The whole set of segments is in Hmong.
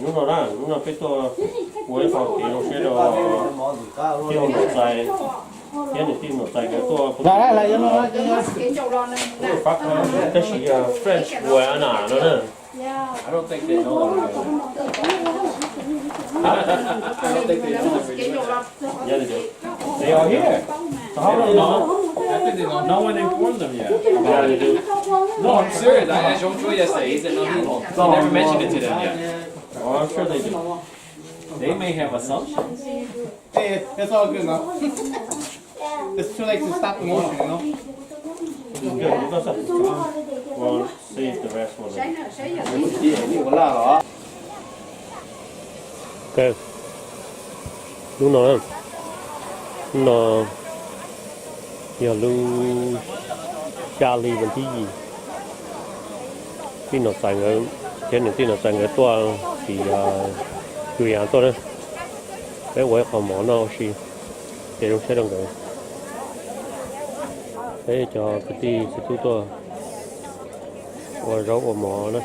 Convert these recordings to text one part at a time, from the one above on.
Hnub no na, hnub no peb tuaj ua ib qho kev zoo siab rau tij laug Nom Txais thiab niam tij Nom Txais nkawd tuaj fab, tab sis French guy no na. They are here. So how do they know? I think they know. No one informed them yet. Yeah, they do. No, I'm serious. I asked Jean-Joy yesterday. He said no, he, he never mentioned it to them yet. Oh, I'm sure they do. They may have assumptions. Hey, it's all good, man. It's too late to stop the motion, you know? It's good. You got some time. We'll save the rest for later. Hnub no, hnub no yog lub xya hli vas thib yim, tij Nom Txais nkawd thiab niam tij Nom Txais nkawd tuaj tim Cus Yav tuaj na. Peb ua ib qho mov noj ua si, ces zoo siab rau nkawd. Peb cov kwv tij xib tub tuaj ua zaub ua mov na.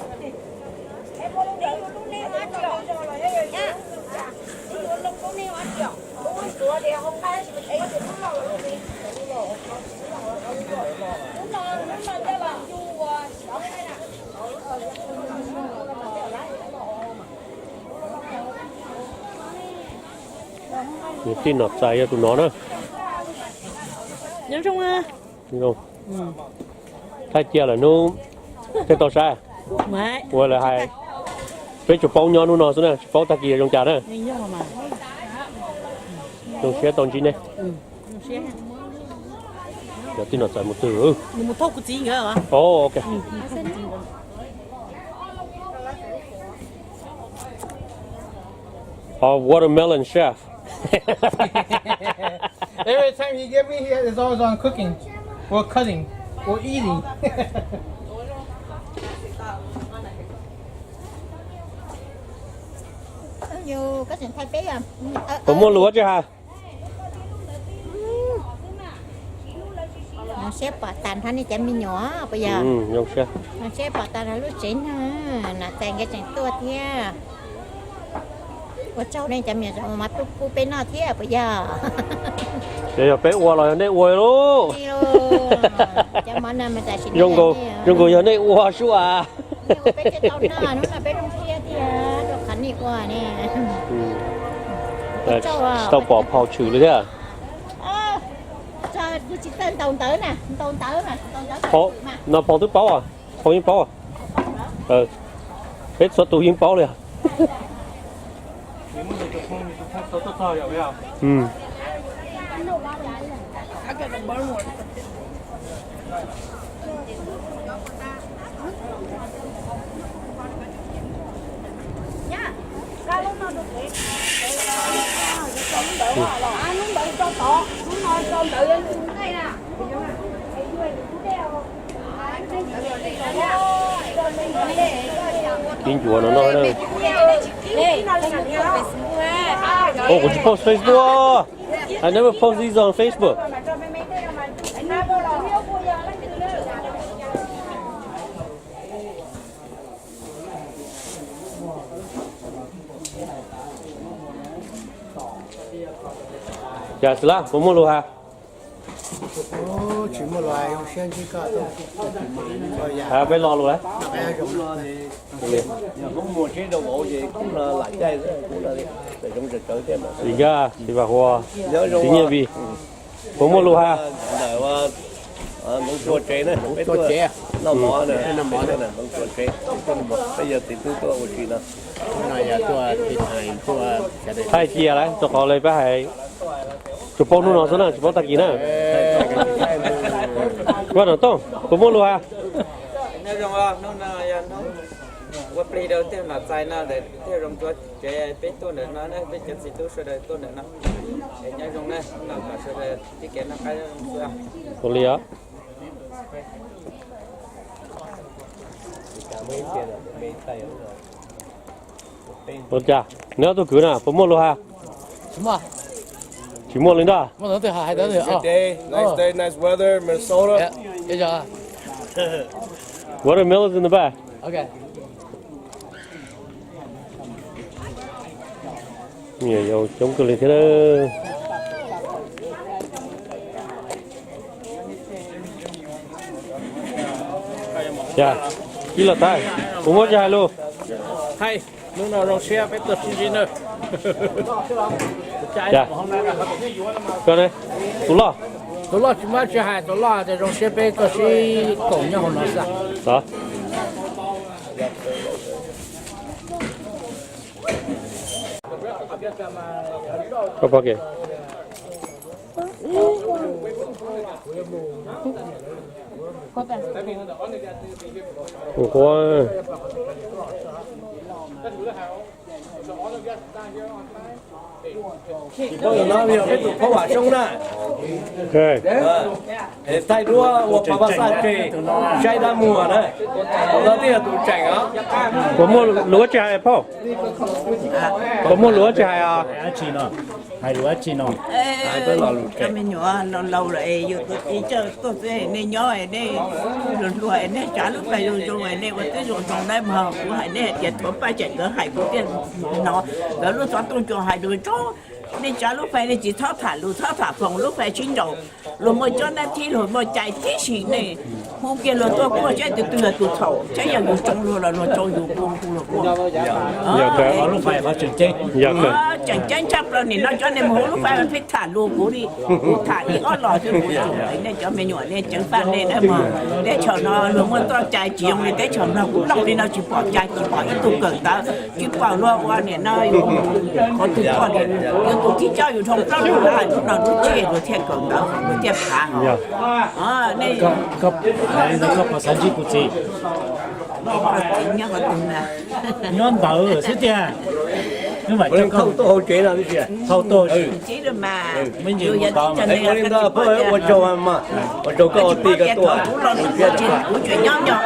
Niam tij Nom Txais yog tus no na. Thaij cia lawm hnub, thiaj tau saib. Ua lawv hais, peb tsuas paub nyob hnub no xwb na, tsis paub tag kis zoo cas na. Zoo siab tau ntsib nej. Cov tij Nom Txais mus twg? Watermelon chef. Every time he get me here, it's always on cooking or cutting or eating. Puas muaj lus tsi ha? Zoo siab pom tas nrho nej cov me nyuam puas yog? Zoo siab pom tas nrho lub tsev na, Nom Txais nkawd tseem tuaj thiab. Ua tsaug nej cov me nyuam mas tuaj pub peb noj thiab puas yog? Ces yog peb ua los yog nej ua lauj? Cov mov no mas tam sim zoo nkaus yog nej ua sub as. Peb thiaj tau noj, hnub no peb zoo siab thiab rau qhov nej ua ne. Tsis tau pom phau tshwm li thiab. Kuv tsis txawj ntaus ntawv na, ntaus ntawv mas ntaus ntawv. No phau twb paub, phau yeej paub. Peb txhua tus yeej paub li. Kib ncuav no no. Oh, kuv tsis post Facebook. I never post these on Facebook. Cas xwb laj, puas muaj lus has? Peb lo lus lawm. Tsis nkag, tsis vam huas, tsis nyiaj vij. Puas muaj lus has? Thaij cia lawm, rau qhov li peb hais, tsuas paub hnub no xwb na, tsis paub tag kis na. Vaj Nom Tooj, puas muaj lus has? Nyob zoo, hnub no yog hnub ua plig rau tij Nom Txais no ntawm tij Zoo Ntsuab tsev, peb tuaj ntawm no na, peb cov txiv tub sawv daws tuaj ntawm no. Es nyob zoo na, no kom sawv daws txoj kev noj qab nyob zoo xwb. Ua li os. Ua cas neb ob tug kwv na puas muaj lus has? Tsis muaj li ntag. Watermelons in the back. Nyuam yaus coob kawg li thiab. Cas, ib los tag, kuv muab tsis hais lus. Hais, hnub no zoo siab peb tuaj sib ntsib nawb. Cas, tus loj, tus loj tsis muab tsis hais, tus loj tias zoo siab peb tuaj sib koom nyob hauv no xwb. Phob Vam Soob na. Thaij duab ua pa pa xaj tseg, saib dab muag na. Tus no twb yog tus tseem os. Puas muaj lus tsis hais phauj? Puas muaj lus tsis hais os? Hais lus dab tsi no? Cov me nyuam laus laus lawm es yus tus txiv coj tuaj xwb, nej nyob nej hluas hluas, nej tsav lub pais zoo zoo, nej ua tib zoo zoo na mog. Kuv hais nej hais tias thuav Paj Tseem nkawd hais kuv thiaj hnov nkawd lub xov tooj tso hais lus tso. Nej tsav lub pais nej tsis txhob tham lus txhob tham foom, lub pais sib nraus. Luag muaj cov nab thib luag muaj cai tib si, nej hu kiag luag tuaj kuaj saib tus twg yog tus txhaum, saib yog yus tsoo luag los luag tsoo yus, hu hu luag kuaj. Tseem ceeb tshaj plaws nim no cov nej mus hu lub pais pheej tham lus kuv li, kuv tham ib ob los xwb kuv tsuas nej cov me nyuam nej ceev faj nej na mog. Teb chaws no luag muaj txoj cai tsis zoo li teb chaws Nplog, kuv mloog li no tsis pom cai tsis pom ib tug kawm ntawv. Tsis pom luag ua niam no, qhov twg pom li, yus tus txiv coj yus dhau plaub lub hlis lub no lub tsib luag thiaj kawm ntawv luag thiaj phav. Koj puas xav ntsib kuv txiv? Nyob ntawd xwb tiag. Thauj tuaj, ua tsaug, ua tsaug koj ua tij koj tuaj. Kuv tsis pom tias kuv los kuv tsis, kuv tseem nyob nyob.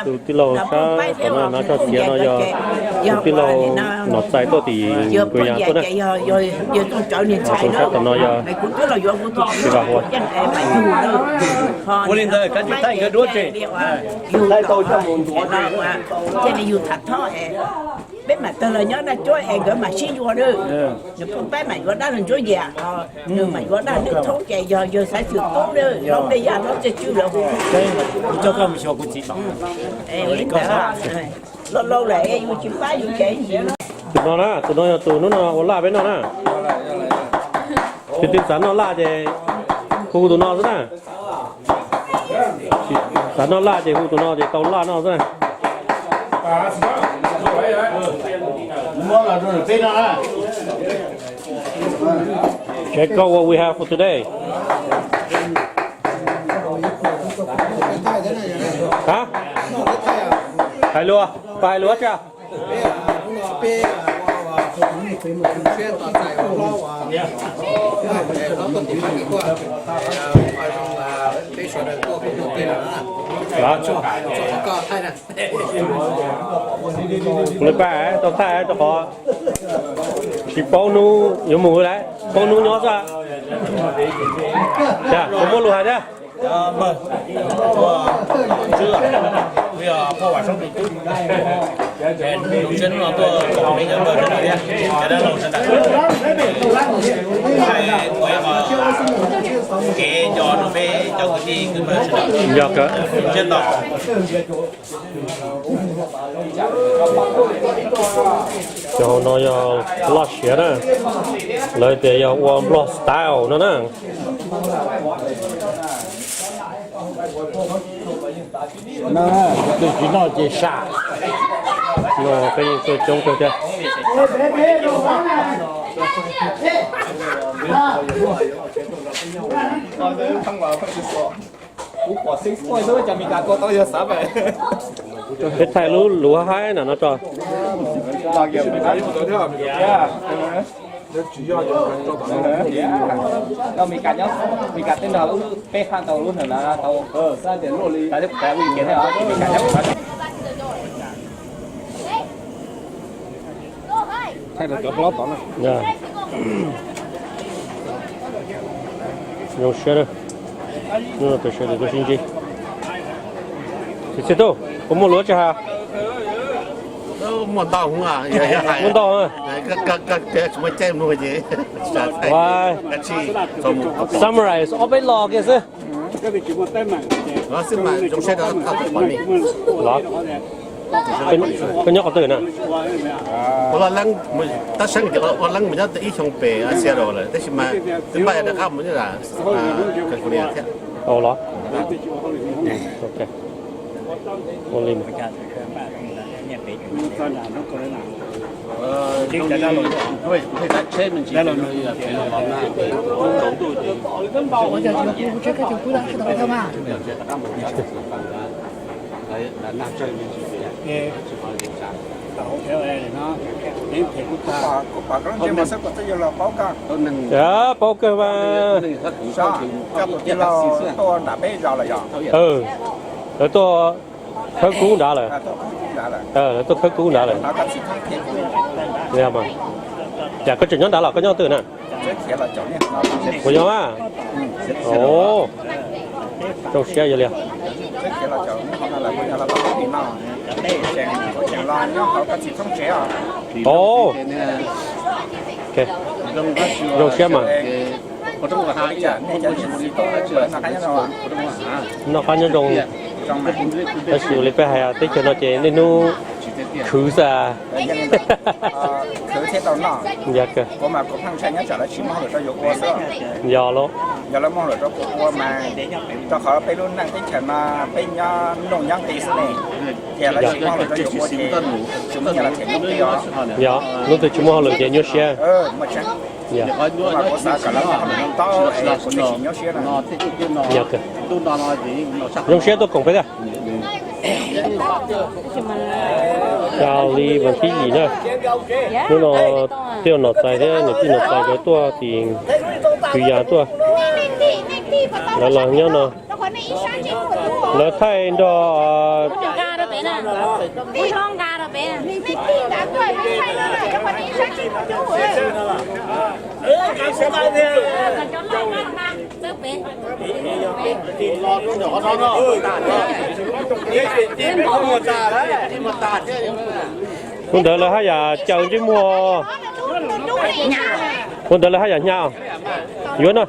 Tus tij laug sab tom no hnav tso xiav no yog tus tij laug Nom Txais tuaj tim Npuas Yas tuaj na. Tus sab tom no yog Xiv Vam Huas. Ua li ntawd kav tsij thaij nkawd duab tseg. Thaij tau coj mus ntuav thiaj li yus tham thob es peb mam tawg los nyob Naj Cuab es nkawd mam sib yuav lawm. Nws pheej paib mam yuav dab laug Ntsuab Yias, nws mam yuav dab laug Thoob ces yog yawg Xaiv Xwm Tub lawm, hlob Nplej Yaj hlob Txiaj Tswb lawm. Coj koj mus xyuas kuv txiv. Li ntawd, lauj lauj lawm yus tsis pab yus ces. Tus no na, tus no yog tus hnub no ua laj peb noj na. Tus twg xav noj laj ces hu tus no xwb na. Xav noj laj ces hu tus no ces tau laj noj xwb na. Check out what we have for today. Hab? Hais lus, koj hais lus tsi? Kuv li pab tau thaij rau qhov tsis paub hnub yuav mus lawm, paub hnub nyob xwb. Kuv muaj lus hais thiab. Yog kawg. Cov hauv no yog loj siav na, lawv tias yog ua Nplog style no na. Tus tsis noj ces sam. No peb yeej tuaj coob kawg thiab. Peb thaij lub lus haib na no tso. Koj Mes Kas nyob, Mes Kas twb nrog lub peb haj tau lub ntawd na, tau. Thaij rau cov hlob tod na. Zoo siab na. Hnub no tam sim no tuaj sib ntsib. Txiv Txiaj Tub, puas muaj lus tsis hais? Muaj ntau, muaj ntau. Summarize ob peb lo kiag xwb. Los, koj nyob qhov twg na? Tab seeb ua leej mus nyob ib xyoo pem Asia Rau lawm, tab sis mas twb npaj rov qab mus nyob California thiab. Los, ua li. Paub kawg mas. Lawv tuaj khawb kub nrad lawm. Lawv tuaj khawb kub nrad lawm. Cas koj tseem nyob nrad los koj nyob twg na? Kuv yog a. Zoo siab yog li. Zoo siab mas. Noj qab nyob zoo. Tab sis li peb hais teb chaws no ces niaj hnub khwv xwb. Yog lawv muab hauj lwm rau kuv ua mas, rau qhov peb lub neej teb chaws no peb nyob noj nyob nqi xwb ne, ces lawv tsis muab hauj lwm rau yus ua ces tsis muaj nyiaj los them nyob nqi os. Yog, hnub twg tsis muaj hauj lwm ces nyuaj siab. Kuv xav kom lawv muab hauj lwm rau tau es kuv thiaj tsis nyuaj siab na. Zoo siab tuaj koom peb tiag. Cas li vas thib yim na, hnub no tej nom txais thiab niam tij nom txais nkawd tuaj tim Kwv Yas tuaj, lawv los nyob no. Lawv thaij nrog Ua ntawd lawv haj yam caw ntsej muag. Ua ntawd lawv haj yam hnyav. Yuav no.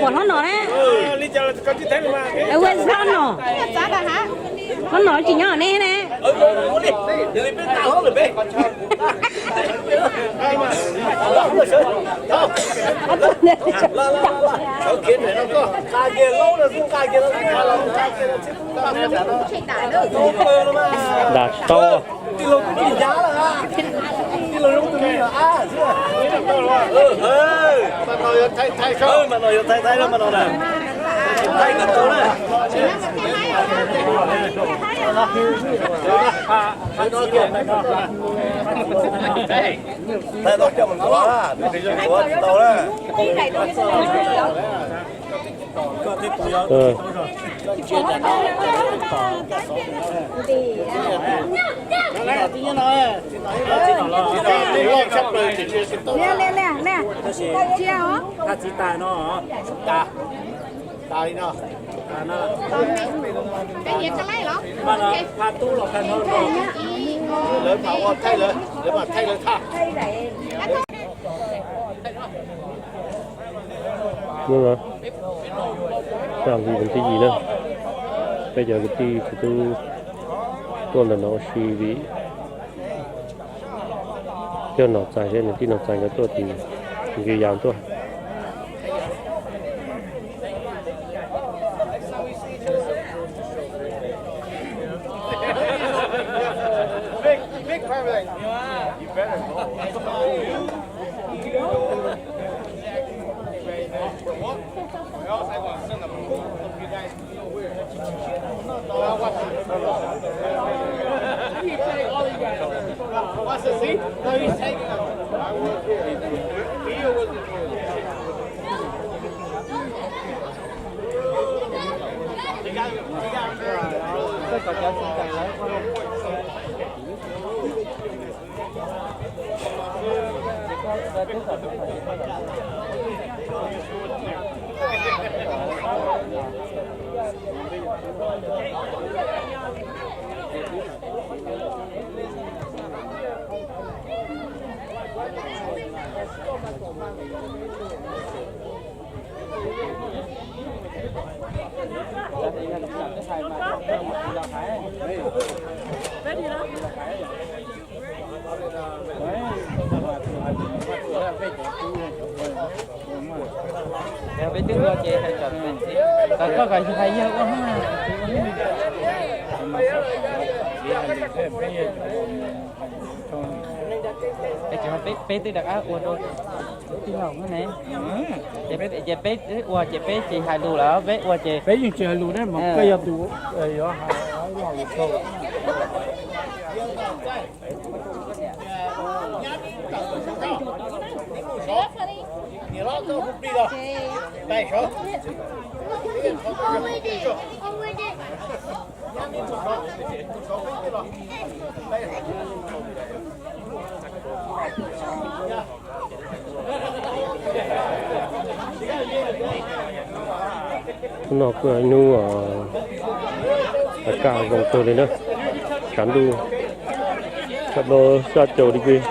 Hlob no, hlob no tsis nyob ne ne. Dam tsis tau. Hnub no, rau hli vas thib yim na, peb cov kwv tij txiv tub tuaj ntawm no ua si vim cov nom txais thiab niam tij nom txais nkawd tuaj tim Kwv Yas tuaj. Peb twb ua ces hais kom, kom koj kom hais yawg ua. Peb twb rov qab ua rau tij laug ne. Ces peb ua ces peb tsis hais lus lawm, peb ua ces peb yeej tsis hais lus ne, mas koj yog tus yuav hais. Hnub no kuj ib hnub a kaj zoo kawg li na, tshav ntuj sab plaub sab caug li peb.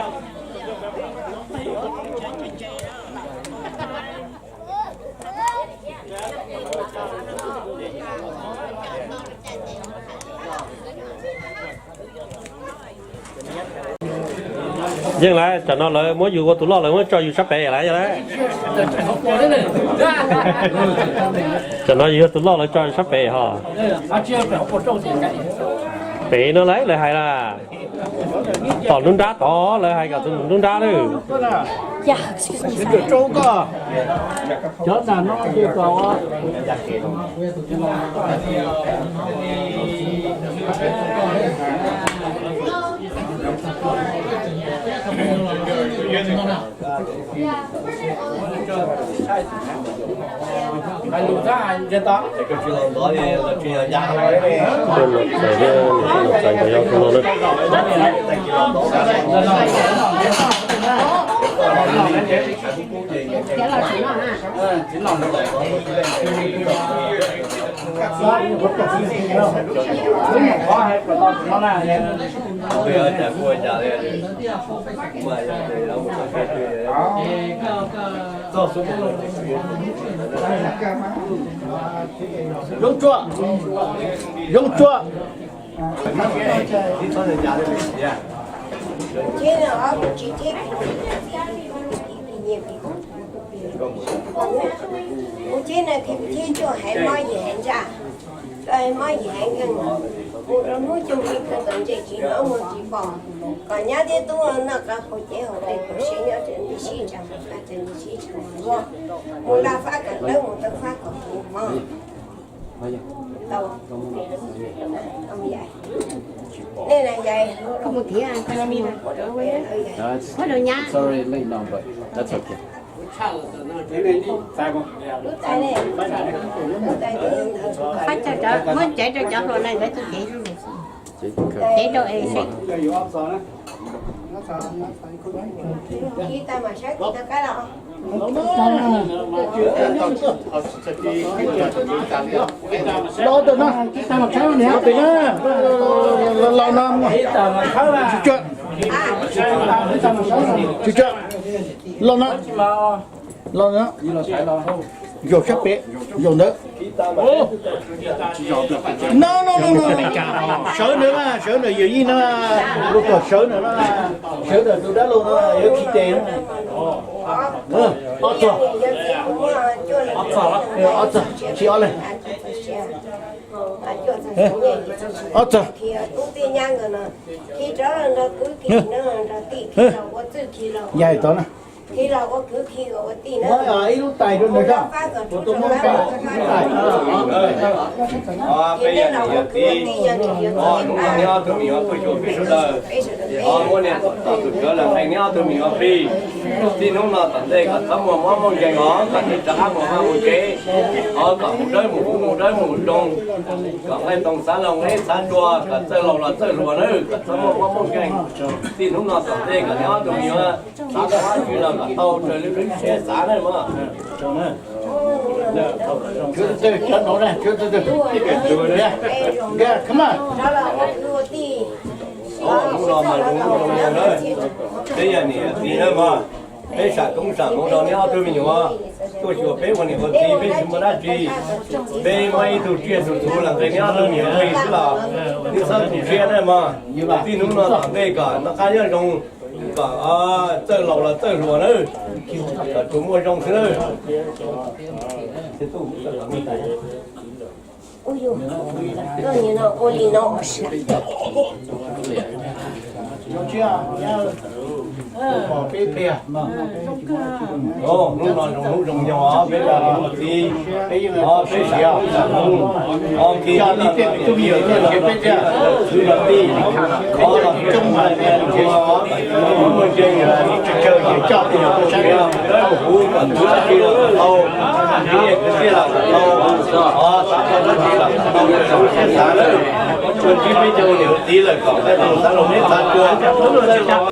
Yeej lawm, tsam no lawv muab yus ua tus loj, lawv muab tso yus sab pem lawm yog lawm. Tsam no yus yog tus loj, lawv tso yus sab pem ho. Pem no lawv, lawv hais na. Tom nruab nrab tod lawv hais kom tus nruab nrab lawm. Los txais thiab, los txais nkaus yog tus no na. Zoo tsua, zoo tsua. Kuv cheb no kuv cheb cuaj haiv mob yim haiv ntsaj, mob yim haiv nkeeg, mus rau hnub coog li kawg tau ntse tsis hnov muag tsis pom, kom nyab thiab tub noj qab haus cev haus dej kom siab nyob rau nti sib tsa mus qab tsa nti sib tsa mus luaj, mus laj fab kom dawb mus taw fab kom puv mog. Koj mus thiab, koj mus. Ua rau nyab. Fab tso rau, muab tsev rau cov hluas na, lawv tus cev. Cev rau es seb. Los ntawm no, los ntawm no, tsis cuam, tsis cuam, los no, los no, zaum sab pem, zaum ntawd. No no no no, sawv ntawd na, sawv ntawm yawm yij no, lub tom sawv ntawm no, sawv ntawm tus dab laug no yuav khi tes. Ob txog, ob txog, tsis ob leeg. Ob txog. Yaig tod na. Ib lub tais rau nws. Peb yog niam yog txiv, hnub no neb ob tug me nyuam pheej xyuas peb sawv daws, muab niam tom tus cawv lawm qee neb ob tug me nyuam plig. Txij hnub no tom ntej kom txhob muaj mob muaj nkeeg os, kom nej rov qab mus vaj mus tsev, os kom mus dawb mus huv mus dawb mus zoo, kom nqaij ntoo xav laus nqaij xav tsua, kom txawj laus los txawj hluas nawb, kom txhob muaj mob muaj nkeeg. Txij hnub no tom ntej kom neb ob tug me nyuam xav tau dab tsi los kom tau raws li lub siab xav nawb mog. Sawv daws, sawv daws, come on. Hnub no mas zoo, zoo yog na, peb yog niam txiv na mas, peb sam koob sam hmoov rau neb ob tug me nyuam tuaj xyuas peb ua niam ua txiv, peb tsis muaj dab tsi, peb muab ib tug tsiaj tug txhu los ntes neb ob tug me nyuam plig xwb los neb txhob tu siab na mas. Txij hnub no tom ntej kom noj qab nyob zoo, kom txawj laus los txawj hluas nawb, kom tsuas muaj zoo xwb nawb. Hnub no zoo hnub zoo nyoog os, peb ua niam ua txiv, peb sam koob sam hmoov, os, kis tus me nyuam tuaj nrhiav peb thiab, kwv los tij, os, los tij, muaj ntseeg, tsis tsawg ces coj tus me nyuam tuaj saib, mus kuv kom ntxuav dab tsi los kom tau, kwv tij los kom tau, os, xav tau dab tsi los kom tau, siab xav lawm, ua tib peb cov ua niam ua txiv lawm kom tau xav laus neb xav tuag.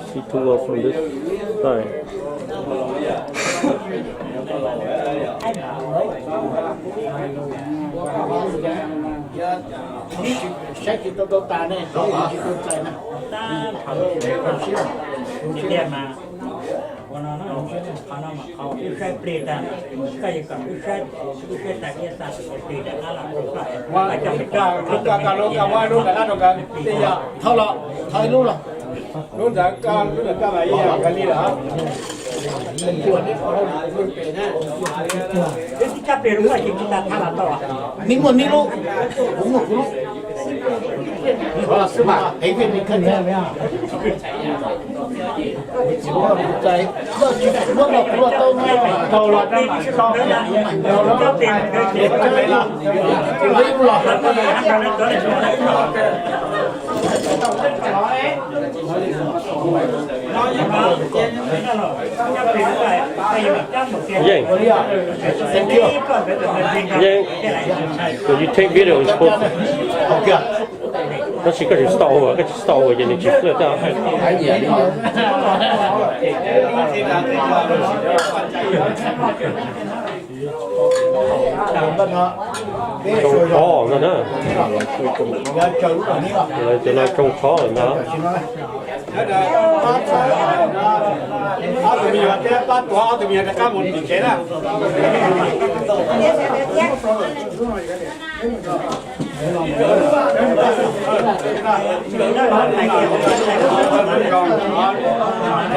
See two well from this side. Saib tsis tau tau tas ne, tsis tau txais na. Ua no, qhov no mas qhov wb saib plig tag, koj yuav kom wb saib, wb saib tas wb xa plig rov qab los rau koj, koj coj mus coj rau lub ka lub ka muab lub ka dab rau nkawd, tej yog thau los, thau ib lub los. Lub ntawd koj, lub ntawd koj mas ib yam nkaus li lawm. Neb muaj neb lub, kuv muaj kuv lub. Xwb mas hev tiag li kawg. Muab rau kuv los tau, tau los tau, tau los, tau los. Yeej, yeej, when you take video, it's supposed to, tab sis koj tsis stop over, koj tsis stop over ces nws tsis flip. Tsoo qhov no na. Lawv cov no tsoo qhov lawm ntag. Ob tug me nyuam thiab pab tuav ob tug me nyuam rov qab mus tim tsev na.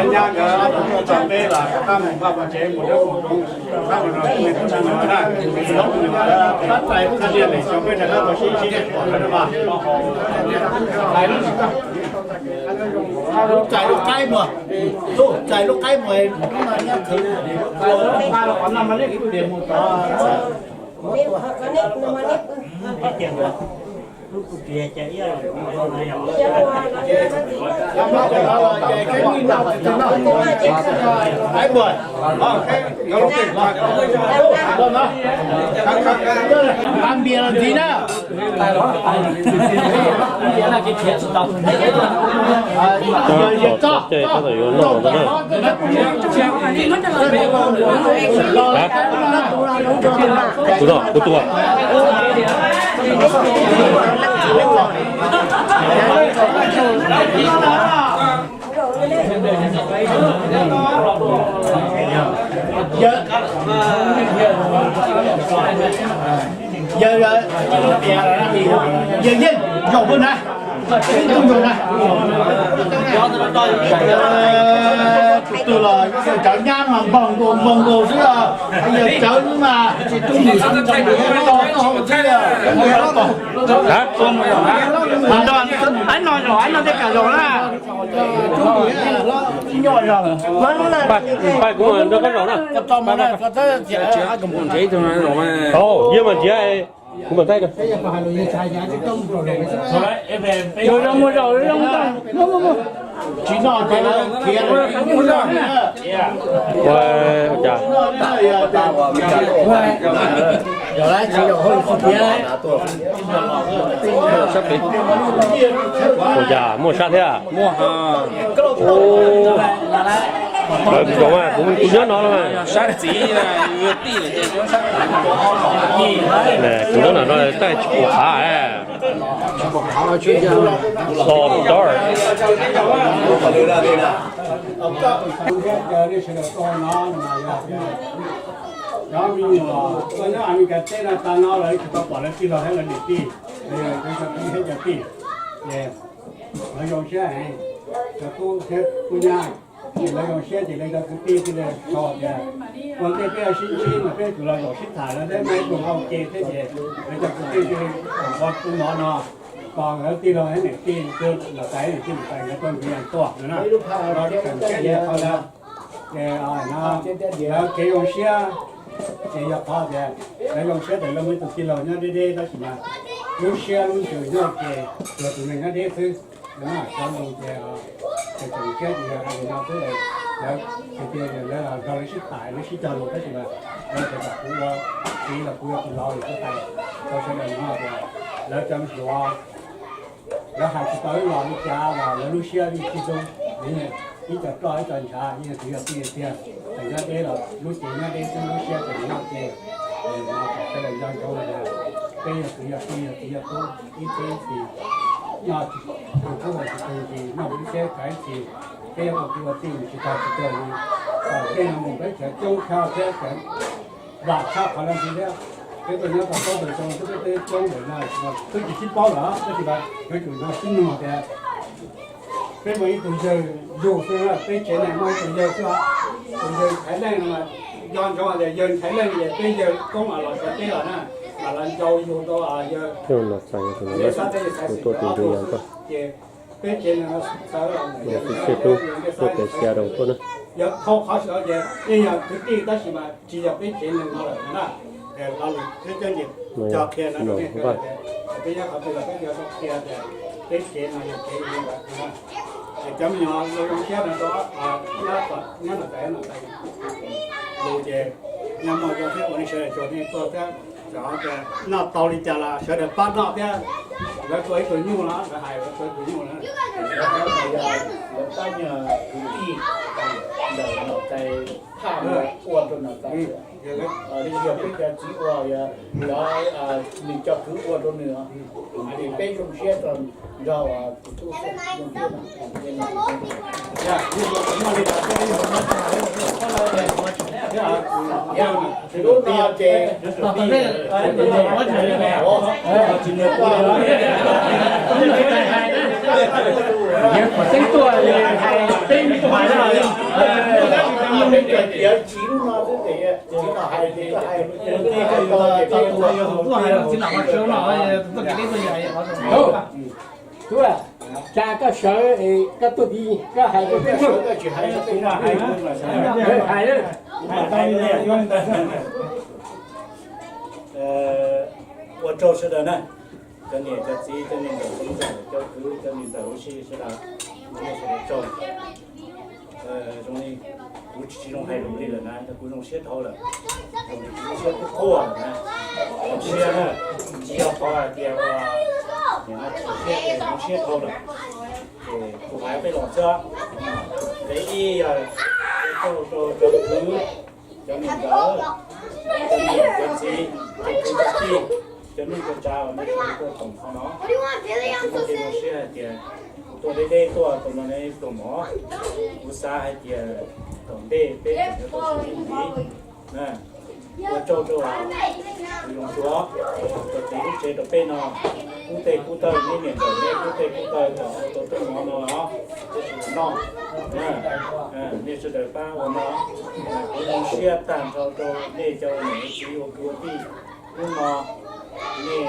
Nyab nkawd ob tug tuaj txog peb los rov qab mus npaj pov tsev mus dawb mus zoov. Rov qab mus no, pab txais lub txhais lia lem xyov peb rov qab tau sib sib pom lawm no mas. Txais lub qaib mus, txais lub qaib mus, lub no nyob khwv, lub no mas nej kuv tias mus tod. Pab npias los ntxiv na. Txog txog caij tab tom yuav noj ntag na. Kuv tus, kuv tus. Yawg, yawg, yawg yeej zaum mus na, ib tug zaum na. Tus twg los yawg cov nyab no. Npaug nkaus npaug nkaus xwb, yog tsawv mas tsis tub nim. Hab, no zaum, no tej kam zaum na. Pab kuv nrog koj zaum na. Yog mas nrhiav, kuv mam taij. Ua cas muaj sab thiab? Kuv nyob no los. Kuv nyob no taij tsis pom qab. Dark. Cov me nyuam tuaj nyob Amelikas teb no tas no lawv tsis tau pom lawv tij laug thiab lawv niam tij, lawv cov kwv thiab cov tij, ces lawv zoo siab heev. Cov tub thiab tub nyab, ces lawv zoo siab ces lawv cov kwv tij thiaj li xav tias ua ntej peb sib ntsib mas peb yuav tsum los zaum sib tham, lawv thiaj muaj ib tug hau ke thiab ces lawv cov kwv tij thiaj li ua tus mov no, kom lawv tij laug thiab niam tij, niam tais niam tij niam tais nkawd tuaj nkawd yeej tuaj no na. Los tseem siab qhov ntawd. Ces lawv kev zoo siab ces yog qhov tias lawv zoo siab tias lawv muaj ib tug tij laug nyob deb deb tab sis mas lub siab lub ntsws nyob ces tsuas tus neeg nyob deb xwb. Xyov zoo ces tseem siab ces yog hais li no xwb, lawv tias lawv los nrog lawv sib tham lawv sib cog lus tab sis mas lawv tias kom kuv ua txiv los kuv yog tus laus lawm xwb, hais rau sawv daws no tias lawv cov me nyuam lawv hais tsis tau ib los li cas los lawv lub siab yeej sib hlub, ib co roj ib co ntshav yeej txiv yog tij tiag. Tseem nyob deb los lub cev nyob deb xwb lub siab tseem nyob ces no kom sawv daws nco ntsoov hais tias peb yog kwv yog tij yog txiv yog tub ib txhia ib txhis, nyob tus kub los tsis tu ntsis noj mus ib txhia kav ib txhis, peb yuav ua kwv ua tij mus tsis tag tsis kawg li. Tej no mus peb cov coob tshaj thiab cov vam tshaj qhov no ntxiv thiab. Peb tuaj nyob tau plaub caug xyoo xwb peb twb coob lawm no, twb tsis sib paub lawm tab sis mas yuav tsum no sib nug tias peb muaj ib tug yawg yug xwb, peb tsev neeg muaj ib tug yawg xwb, tus yawg Nchaiv Leej no, nco ntsoov hais tias yawg Nchaiv Leej ces peb yawg koob los sawv teb los na, mas los ncau yug tau yawg Nchaiv Leej xwb ces peb tsev neeg no sawv los ntawm yawg Nchaiv Leej tuaj pem xia rau tuaj na. Yog dhau qhov sawv ces yeej yog kwv tij tab sis mas tsis yog peb tsev neeg no lawm na. Lo lus ceb cov nyiam cog qhia no rau nej tias peb nyob qhov twg los peb yuav tau qhia tias peb tsev no yog tsev yug lawm. Ces cov me nyuam zoo zoo siab no rau nyob no tais no tais lus ces nyob muaj cov thiab ua nej sawv daws tsuas nej tuaj thiab, noj tau li cas los sawv daws pab noj thiab. Lawv tua ib tug nyuj no, lawv hais lawv tua ib tug nyuj no. Lawv tab nyuag kwv tij ntawm nom tais phaj ua rau nom tais, yog peb cov txiv ua, yog nws cov kwv ua rau nws, es peb zoo siab nrog tus tub zoo siab. Lub no ces peb tsis lub no xwb ces tsis hais, tub, cas koj sawv koj tuaj tid koj hais rau peb mloog. Hais, ua tsaug sawv daws na, cov niam cov txiv, cov niam ntawm txiv ntxawm, cov kwv cov niam ntawm huv si sawv daws, ua tsaug. Zoo li kuv tsis tsis zoo hais lus li lawm na, kuv zoo siab dhau lawm, zoo li kuv lub siab kub quaj lawm na. Zoo siab na, tsis yog qhov hais tias ua niam no tsis zoo siab, zoo siab dhau lawm. Ces kuv hais peb los xwb, ces ib yog ua tsaug rau cov kwv, cov niam ntxawm, cov niam cov txiv, cov kwv cov tij, cov neej cov tsav uas nej sawv daws tuaj koom qhov no. Kuv zoo siab hais tias kuv tuaj deb deb tuaj tos no nej pluag mov, kuv xav hais tias tom ntej peb tseem yuav tau sib ntsib ntxiv. Ua tsaug rau Zoov Tsuav, cov txiv lub tsev rau peb no, Kub tej kub taw, nej niam ntxawm nej kub tej kub taw kom ua tau rooj mov no los, nej sawv daws pab ua no. Kuv zoo siab tag nrho rau nej cov niam txiv ua kwv ua tij. Hnub no nej,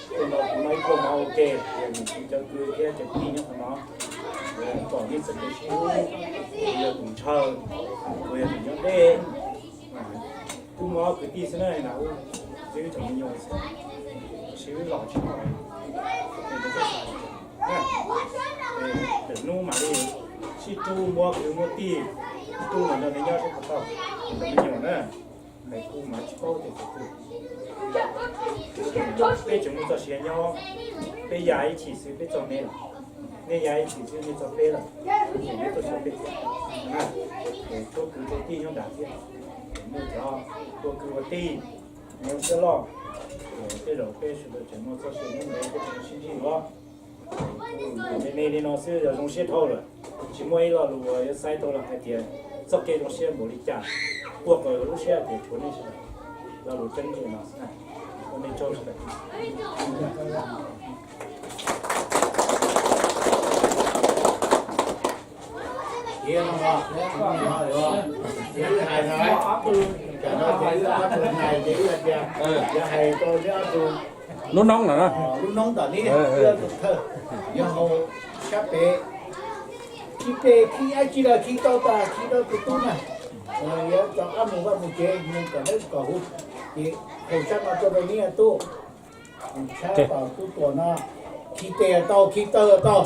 hnub no kuv muaj ib pluag mov ua ke, yog niam txiv cov kwv thiab cov tij nyob qhov no, kom nej txoj kev sib hlub, kuv yog tus ntshaw, kuv yog tus nyob deb. Kuv muaj ob kwv tij xwb na, na, txiv tseem me nyuam xwb, sib los tsis tau. Txawm hnub mam li sib rub muab kwv muab tij, rub los nrog nws nyob sib puas tau, me nyuam na. Hais kuv mas tsis paub tias tus twg. Peb tseem muaj txoj sia nyob, peb ya ib chim xwb peb txog nej lawm, nej ya ib chim xwb nej txog peb lawm, ces nej tuaj xyuas peb thiab. Ces tshuav kwv tshuav tij nyob nrad thiab, ces muaj cov ua kwv ua tij, nyob siab loj, ces tej zaum peb sawv daws tseem muaj txoj sia nyob ntev peb tseem sib ntsib dua. Me me li no xwb yog zoo siab dhau lawm, tsis muaj ib lo lus uas yuav xaiv tau los hais tias txoj kev zoo siab npaum li cas, ua kom lub siab tias tshuav nej sawv daws. Lo lus tseeb li no xwb, ua nej tsaug sawv daws. Lub noob no, lub noob ntawm neb, thawj, yog hauv sab pem, khib peb khib ab tsi lawm, khib tau tas khib rau tus tub na, yuav tso ab mus vaj mus tsev mus kom dawb kom huv, ces hauv sab no rau rau neb tub, tshab tom tub tuam no, khib tes tau khib taw tau.